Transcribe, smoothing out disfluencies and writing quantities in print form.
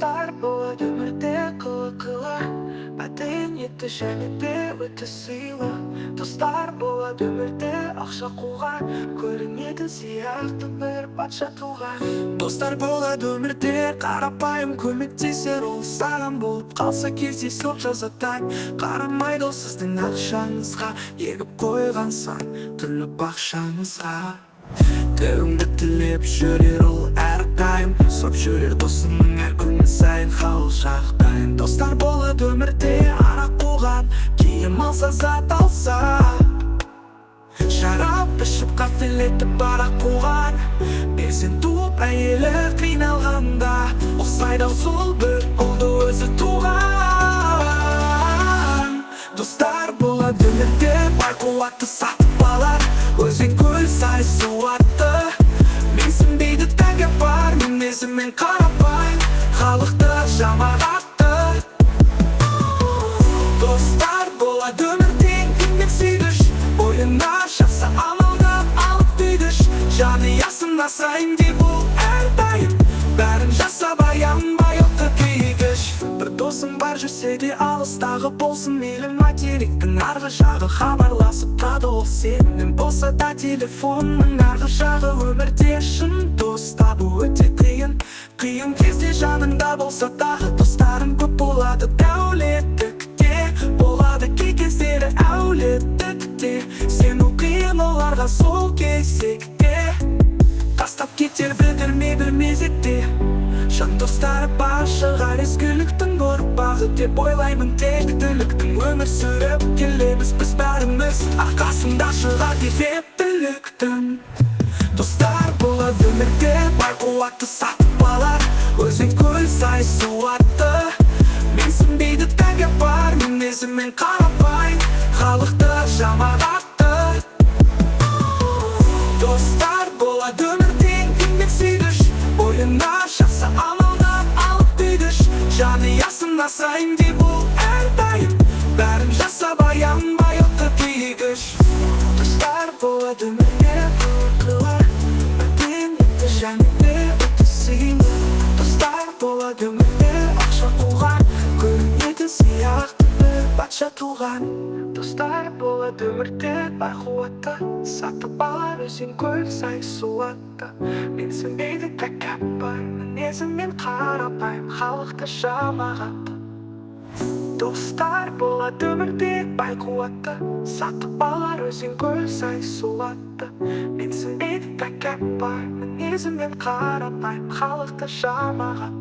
Достар болады өмірде қылы-қылы, мәдениетті және де өте сыйлы. Достар болады өмірде ақша қуған, көрінетін сияқты бір патша туған. Достар болады өмірде қарапайым, көмектесер ол саған болып қалса кездейсоқ жазатай. Қарамайды ол сіздің ақшаңызға, егіп қойған сан түрлі бақшаңызға. Тілеуіңді тілеп жүрер ол әрдайым, сұрап жүрер досыңның әр күн сайын хал жағдайын. Достар болады өмірде арақ қуған, киім алса, зат алса, шарап ішіп, қателетіп арақ қуған. Перзент туып, әйелі қиналғанда, ұқсайды ау сол бір ұлды өзі туған. Достар болады өмірде бай, қуатты, сатып алар өзен, көл, сай, су атты. Менсінбейді, тәкаппар, мінезімен қарапайым, халықты, жамағатты. Достар болады өмірде еңбек сүйгіш, бойына жақсы амалдап алып түйгіш. Жанұясын асырайын деп ол әрдайым бәрін жасап, аянбай отқа күйгіш. Бір досым бар, жүрсе де алыстағы, болсын мейлі материктің арғы жағы, хабарласып тұрады ол сенімен, болса да телефонның арғы жағы. Өмірде шын дос табу өте қиын, қиын кезде жаныңда болса тағы. Достарың көп болады дәулеттікте, болады кей кездері әулеттікте. Сену қиын оларға сол кезекте, тастап кетер білдірмей бір мезетте. Шын достары бар шығар, ізгіліктің ұрпағы деп ойлаймын тектіліктің. Өмір сүріп келеміз біз бәріміз, арқасында шығар деп ептіліктің. Достар болады өмірде бай, қуатты, сатып алар өзен, көл, сай, су атты. Менсінбейді, тәкаппар, мінезімен қарапайым, халықты, жамағатты. Достар болады өмірде еңбек сүйгіш, бойына жақсы амалдап алып түйгіш. Жанұясын асырайын деп ол әрдайым бәрін жасап, аянбай отқа күйгіш. Достар болады өмірде қылы, мәдениетті және де өте сыйлы. Достар болады өмірде ақша қуған, көрінетін сияқты бір патша туған. Достар болады өмірде бай, қуатты, сатып алар өзен, көл, сай, су атты. Менсінбейді, тәкаппар, мінезімен қарапайым, халықты, жамағатты. Достар болады өмірде бай, қуатты, сатып алар өзен, көл, сай, су атты. Менсінбейді, тәкаппар, мінезімен қарапайым, халықты, жамағатты.